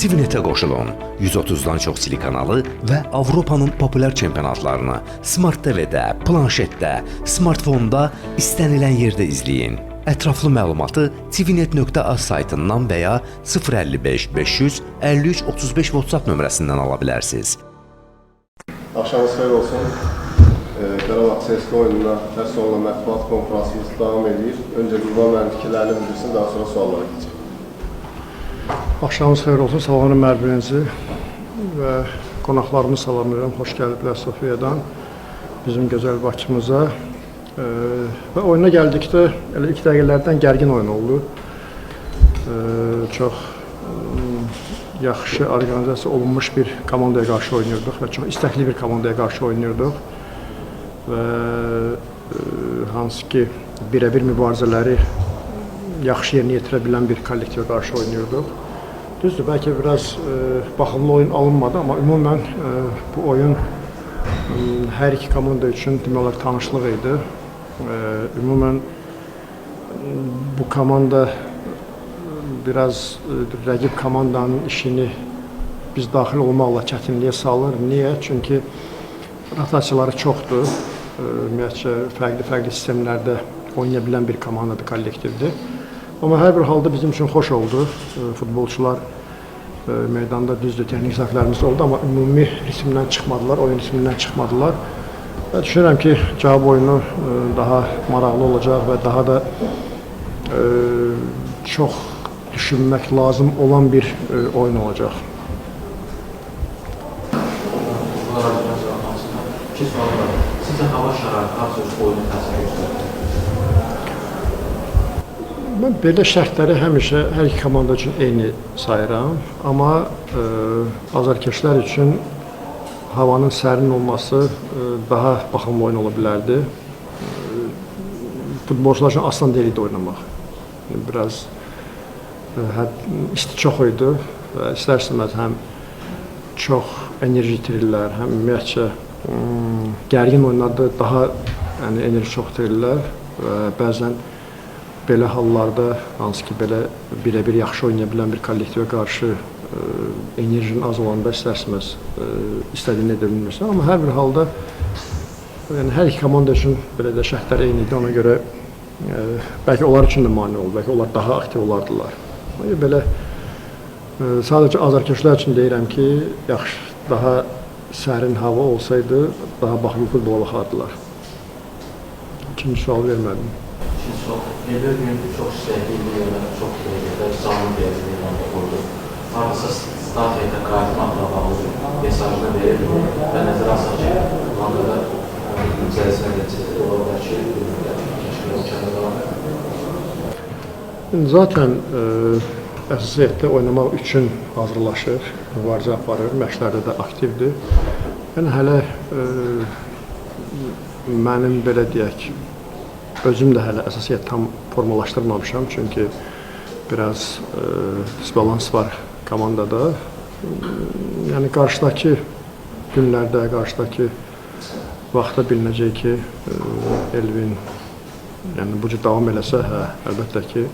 TVNET-ə qoşulun. 130-dan çox telekanalı və Avropanın populyar çempionatlarını Smart TV-də, planşetdə, smartfonda istənilən yerdə izləyin. Ətraflı məlumatı tvnet.az saytından və ya 055 500 53 35 WhatsApp nömrəsindən ala bilərsiniz. Axşamınız xeyir olsun. Qarabağ CSKA oyununa həsr olunan mətbuat konfransımız davam edir. Öncə Qurban müəllim fikirlərini bildirsin, daha sonra suallara keçək. Axşamınız xeyir olsun. Salamlayıram hər və qonaqlarımı salamlayıram. Xoş gəliblər Sofiyadan bizim gözəl Bakımıza. Və oyuna gəldikdə elə ilk dəqiqələrdən gərgin oyun oldu. Çox yaxşı orqanizasiya olunmuş bir komandaya qarşı oynayırdıq və çox istəkli bir komandaya qarşı oynayırdıq. Və hansı ki birəbir mübarizələri yaxşı yerinə yetirə bilən bir kollektivə qarşı oynayırdıq. Düzdür, bəlkə biraz baxımlı oyun alınmadı, amma ümumən bu oyun hər iki komanda üçün demək olar tanışlıq idi. Ümumən bu komanda biraz rəqib komandanın işini biz daxil olmaqla çətinliyə salır. Niyə? Çünki rotasiyaları çoxdur. Ümumiyyətcə fərqli-fərqli sistemlərdə oynaya bilən bir komandadır, kollektivdir. Amma hər bir halda bizim üçün xoş oldu. Futbolçular meydanda düzdür, texnik səhvlərimiz oldu, amma ümumi ritmdən çıxmadılar, oyun ritmindən çıxmadılar. Və düşünürəm ki, cavab oyunu daha maraqlı olacaq və daha da çox düşünmək lazım olan bir oyun olacaq. İki sual var. Sizcə hava şəraiti hansı oyuna təsir göstərdi? Mən belə şərtləri həmişə hər iki komanda üçün eyni sayıram, amma azarkeşlər üçün havanın sərin olması daha baxımlı oyun ola bilərdi. Futbolçular üçün asan deyildi oynamaq. Biraz isti çox idi və istər-istəməz həm çox enerji itirirlər, həm ümumiyyətcə gərgin oyunlarda daha yəni, enerji çox itirirlər və bəzən belə hallarda, hansı ki belə birəbir yaxşı oynaya bilən bir kollektivə qarşı enerjinin az olanda istər-istəməz istədiyini edə bilmirsən. Amma hər bir halda yəni hər iki komanda üçün belə də şərtlər eyni idi. Ona görə bəlkə onlar üçün də mane oldu, bəlkə onlar daha aktiv olardılar. Amma belə sadəcə azarkeşlər üçün deyirəm ki, yaxşı, daha sərin hava olsaydı, daha baxımlı futbola baxardılar. İkinci sual vermədim. İkinci sual, Elvin çox istəkli idi, çox canlı deyəcək meydanda qoydu. Hardasa start heyətə qayıtmaqla bağlı bir mesajını verirdi və nəzərə alsaq ki, Hollandada cərisinə geçirdi, ola bilər ki, Zaten əsas heyətdə oynamaq üçün hazırlaşır, mübarizə aparır, məşqlərdə də aktivdir. Yəni hələ mənim belə deyək, özüm də hələ əsas heyət tam formalaşdırmamışam, çünki biraz disbalans var komandada. Yəni qarşıdakı günlərdə, qarşıdakı vaxtda bilinəcək ki, Elvin yəni bu cür davam eləsə, hə, əlbəttə ki,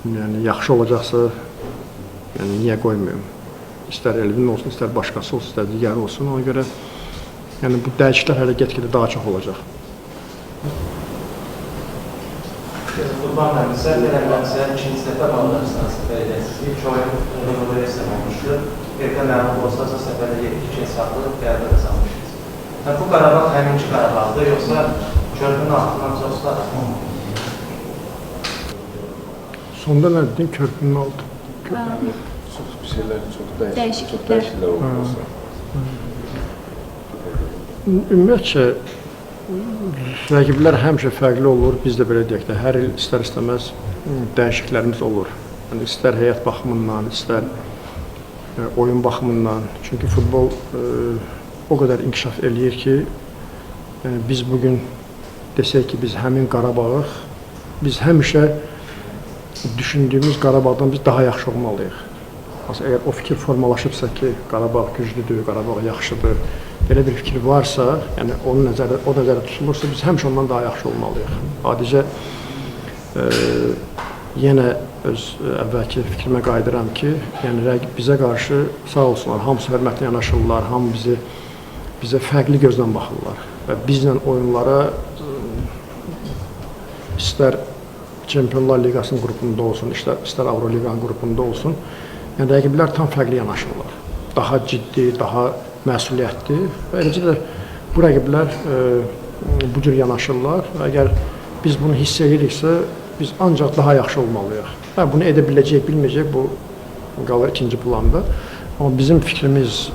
yəni yaxşı olacaqsa, yəni niyə qoymayım? İstər Elvin olsun, istər başqası olsun, istər digəri olsun. Ona görə yəni bu dəyişikliklər hələ get-gedə daha çox olacaq. Qurban müəllim, səhv eləmirəmsə, ikinci dəfə Balqanistan'a səfər edəsiniz. İlk oyun Rodriguez'lə olmuşdu. Erkən məğlub olsa səfərdə 7-2 hesablı qələbə qazanmışdınız. Bu Qarabağ həminki Qarabağdır, yoxsa körpünün altından çoxsa? Sonda nə dedin? Körpünün altı. Çox bir şeylər, çox dəyişikliklər oldu. Ümumiyyətcə, rəqiblər həmişə fərqli olur. Biz də belə deyək də, hər il istər-istəməz dəyişikliklərimiz olur. Yəni, istər heyət baxımından, istər oyun baxımından. Çünki futbol o qədər inkişaf eləyir ki, yəni biz bugün desək ki, biz həmin Qarabağıq, biz həmişə düşündüyümüz Qarabağdan biz daha yaxşı olmalıyıq. Əgər o fikir formalaşıbsa ki, Qarabağ güclüdür, Qarabağ yaxşıdır, belə bir fikir varsa, yəni onun nəzərdə, o nəzərdə tutulursa, biz həmişə ondan daha yaxşı olmalıyıq. Adicə yenə öz əvvəlki fikrimə qayıdıram ki, yəni rəqib bizə qarşı sağ olsunlar, hamısı hörmətlə yanaşırlar, hamı bizə fərqli gözlə baxırlar və bizlə oyunlara istər Çempionlar Liqasının qrupunda olsun, istər Avroliqanın qrupunda olsun, yəni rəqiblər tam fərqli yanaşırlar. Daha ciddi, daha məsuliyyətli və eləcə də bu rəqiblər bu cür yanaşırlar və əgər biz bunu hiss ediriksə, biz ancaq daha yaxşı olmalıyıq. Hə, bunu edə biləcəyik, bilməyəcəyik, bu qalır ikinci planda. Amma bizim fikrimiz,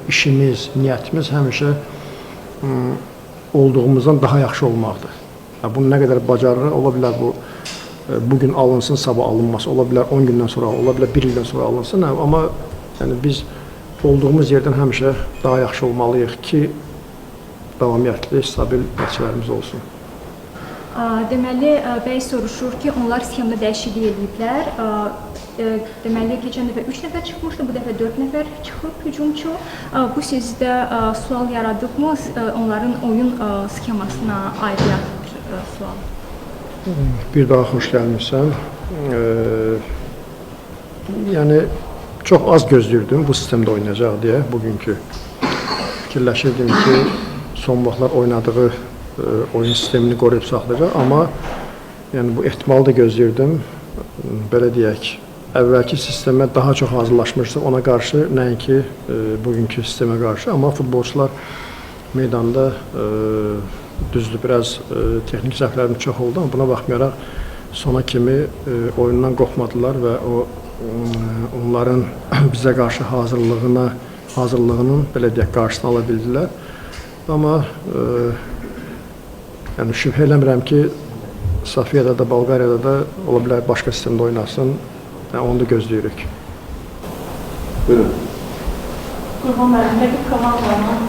işimiz, niyyətimiz həmişə olduğumuzdan daha yaxşı olmaqdır. Hə, bunu nə qədər bacarırıq, ola bilər bu bugün alınsın, sabah alınması, ola bilər 10 gündən sonra, ola bilər 1 ildən sonra alınsın. Hə, amma yəni biz olduğumuz yerdən həmişə daha yaxşı olmalıyıq ki, davamiyyətli, stabil nəticələrimiz olsun. Deməli, bəy soruşur ki, onlar sxemada dəyişiklik eləyiblər. Deməli, keçən dəfə 3 nəfər çıxmışdı, bu dəfə 4 nəfər çıxıb hücumçu. Bu sizdə sual yaradıbmı? Onların oyun sxemasına aidiyyatlı bir sual. Bir daha xoş gəlmisən. Yəni çox az gözləyirdim bu sistemdə oynayacaq deyə bugünkü. Fikirləşirdim ki, son vaxtlar oynadığı oyun sistemini qoruyub saxlayacaq, amma yəni bu ehtimalı da gözləyirdim. Belə deyək, əvvəlki sistemə daha çox hazırlaşmışdıq ona qarşı, nəinki bugünkü sistemə qarşı, amma futbolçular meydanda düzdür, biraz texnik səhvlərimiz çox oldu, amma buna baxmayaraq sona kimi oyundan qorxmadılar və o onların bizə qarşı hazırlığının belə deyək, qarşısını ala bildilər. Amma yəni şübhə eləmirəm ki, Sofiyada da, Bolqariyada da ola bilər başqa sistemdə oynasın. Yəni, onu da gözləyirik. Buyurun. Qurban müəllim, rəqib komandanın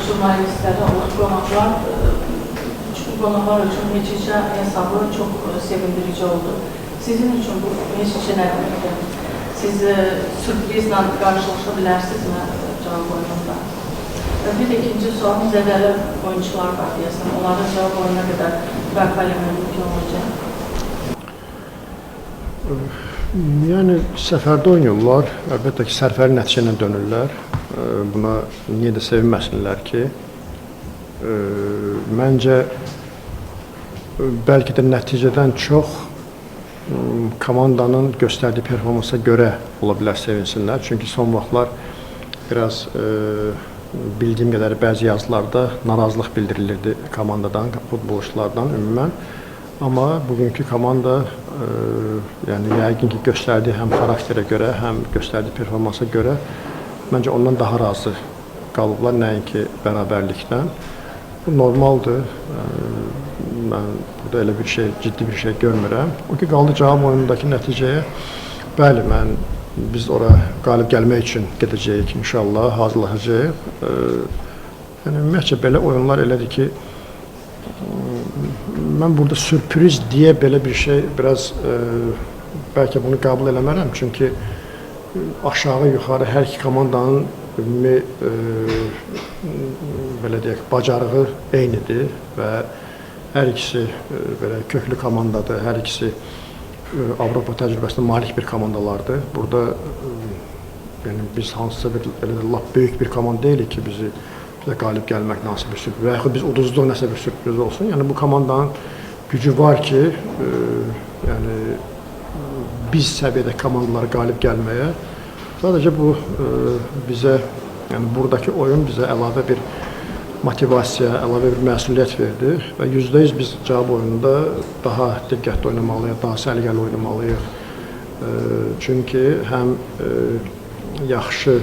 jurnalistləri, qonaqlar, qonaqlar üçün heç-heçə hesabı çox sevindirici oldu. Sizin üçün bu heç-heçə nə deməkdir? Siz sürprizlə qarşılaşa bilərsinizmi cavab oyununda? Bir də ikinci sualım, zədəli oyunçular var deyəsən, onların cavab oyununa qədər bərpa eləmək mümkün olacaq? Yəni səfərdə oynayırlar, əlbəttə ki, sərfəli nəticə ilə dönürlər. Buna niyə də sevinməsinlər ki, məncə bəlkə də nəticədən çox komandanın göstərdiyi performansa görə ola bilər sevinsinlər. Çünki son vaxtlar biraz bildiyim qədər bəzi yazılarda narazılıq bildirilirdi komandadan, futbolçulardan ümumən. Amma bugünkü komanda yəni yəqin ki, göstərdiyi həm xarakterə görə, həm göstərdiyi performansa görə məncə ondan daha razı qalıblar, nəinki bərabərlikdən. Bu normaldır. Mən burada elə bir şey, ciddi bir şey görmürəm. O ki, qaldı cavab oyunundakı nəticəyə. Bəli, biz ora qalib gəlmək üçün gedəcəyik inşallah, hazırlaşacağıq. Yəni ümumiyyətcə belə oyunlar elədir ki, mən burada sürpriz deyə belə bir şey biraz bəlkə bunu qəbul eləmərəm. Çünki aşağı yuxarı hər iki komandanın ümumi belə deyək, bacarığı eynidir və hər ikisi belə köklü komandadır, hər ikisi Avropa təcrübəsinə malik bir komandalardır. Burada yəni biz hansısa bir elə də lap böyük bir komanda deyilik ki, bizə qalib gəlmək hansı bir sürpriz və yaxud biz uduzduq nəsə bir sürpriz olsun. Yəni bu komandanın gücü var ki, yəni biz səviyyədə komandalara qalib gəlməyə. Sadəcə bu bizə, yəni buradakı oyun bizə əlavə bir motivasiya, əlavə bir məsuliyyət verdi və %100 biz cavab oyununda daha diqqətli oynamalıyıq, daha səliqəli oynamalıyıq. Çünki həm yaxşı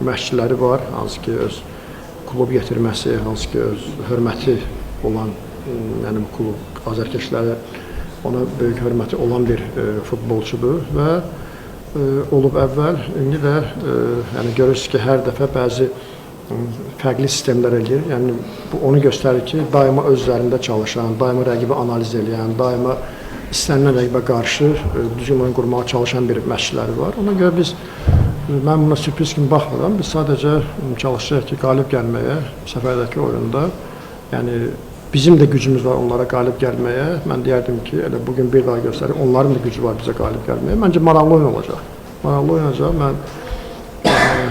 məşqçiləri var, hansı ki öz klub yetirməsi, hansı ki öz hörməti olan, yəni bu klub azərkeşlərə ona böyük hörməti olan bir futbolçudur və olub əvvəl, indi də yəni görürsünüz ki, hər dəfə bəzi fərqli sistemlər eləyir. Yəni bu onu göstərir ki, daima öz üzərində çalışan, daima rəqibi analiz eləyən, daima istənilən rəqibə qarşı düzgün oyun qurmağa çalışan bir məşqçiləri var. Ona görə mən buna sürpriz kimi baxmıram. Biz sadəcə çalışacağıq ki, qalib gəlməyə səfərdəki oyunda, yəni Bizim də gücümüz var onlara qalib gəlməyə. Mən deyərdim ki, elə bugün bir daha göstərir, onların da gücü var bizə qalib gəlməyə. Məncə maraqlı oyun olacaq. Maraqlı oyun olacaq. Mən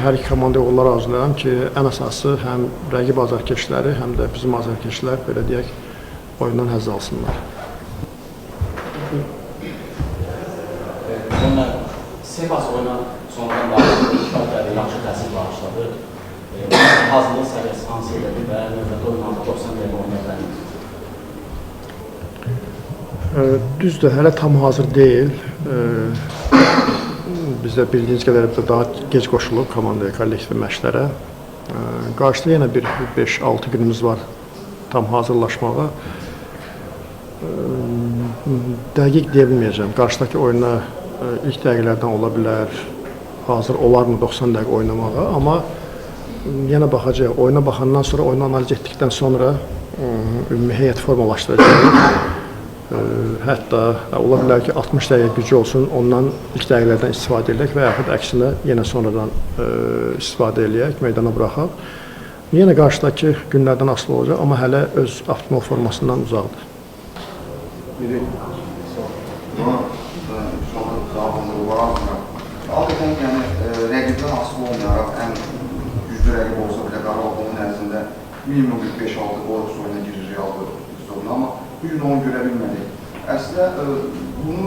hər iki komandaya uğurlar arzulayıram ki, ən əsası həm rəqib azarkeşləri, həm də bizim azarkeşlər, belə deyək, oyundan həzz alsınlar. Sebas oyuna sonradan daxil oldu, yaxşı təsir bağışladı. Hazırlıq səviyyəsi hansı edədir və növbəti oyunlarda 90 dəqiqə oynaya bilərmi? Düzdür, hələ tam hazır deyil. Bizdə bildiyiniz qədər də daha gec qoşulub komandaya, kollektiv məşqlərə. Qarşıda yenə bir 5-6 günümüz var tam hazırlaşmağa. Dəqiq deyə bilməyəcəm. Qarşıdakı oyuna ilk dəqiqələrdən ola bilər, hazır olarmı 90 dəqiqə oynamağa, amma yenə baxacağıq. Oyuna baxandan sonra, oyunu analiz etdikdən sonra ümumi heyət formalaşdıracağıq. Hətta ola bilər ki, 60 dəqiqə gücü olsun, ondan ilk dəqiqələrdən istifadə edək və yaxud əksinə yenə sonradan istifadə eləyək, meydana buraxaq. Yenə qarşıdakı günlərdən asılı olacaq, amma hələ öz optimal formasından uzaqdır. Buna cavablandırı olaraq adətən, yəni rəqibdən asılı olmayaraq ən güclü rəqib olsa belə Qarabağ onun ərzində minimum bir 5-6 qol oyuna girir Real zoruna, amma bu gün onu görə bilmədik. Əslində bunu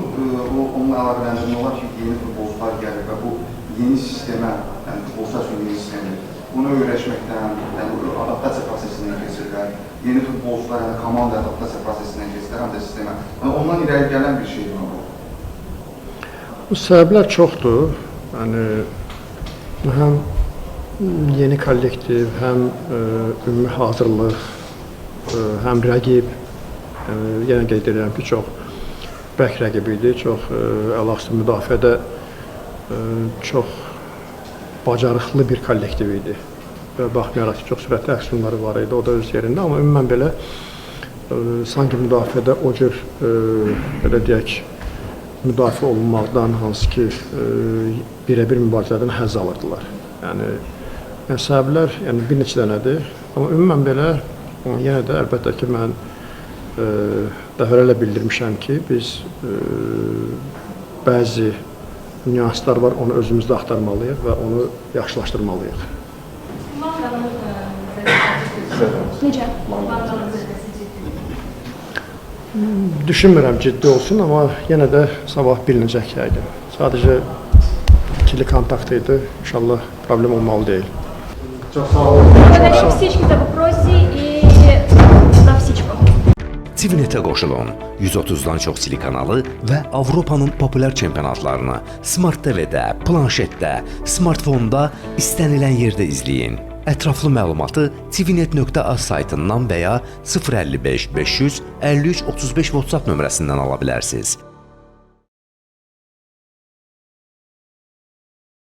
onunla əlaqələndirmək olar ki, yeni futbolçular gəlir və bu yeni sistemə, yəni futbolçular üçün yeni sistemdir. Bunu öyrəşməkdən, yəni adaptasiya prosesindən keçirlər. Yeni futbolçular, yəni komanda adaptasiya prosesindən keçirlər, həm də sistemə. Yəni ondan irəli gələn bir şeydir bu. Bu səbəblər çoxdur. Yəni həm yeni kollektiv, həm ümumi hazırlıq, həm rəqib. Yəni yenə qeyd edirəm ki, çox bərk rəqib idi, çox əlaqəsi müdafiədə çox bacarıqlı bir kollektiv idi. Və baxmayaraq ki, çox sürətli aksiyonları var idi, o da öz yerində, amma ümumən belə sanki müdafiədə o cür belə deyək, müdafiə olunmaqdan hansı ki, birəbir mübarizələrdən həzz alırdılar. Yəni səbəblər yəni, bir neçə dənədir, amma ümumən belə yenə də əlbəttə ki, mən dəfələrlə bildirmişəm ki, biz bəzi nüanslar var, onu özümüzdə axtarmalıyıq və onu yaxşılaşdırmalıyıq. Necə? Düşünmürəm ciddi olsun, amma yenə də sabah bilinəcək yəqin. Sadəcə ikili kontakt idi, inşallah problem olmalı deyil. Çox sağ olun. Благодарим всечки за вопросы и за всечку. TVNetə qoşulun. 130-dan çox telekanalı və Avropanın populyar çempionatlarını Smart TV-də, planşetdə, smartfonda istənilən yerdə izləyin. Ətraflı məlumatı tvnet.az saytından və ya 055 500 53 35 WhatsApp nömrəsindən ala bilərsiniz.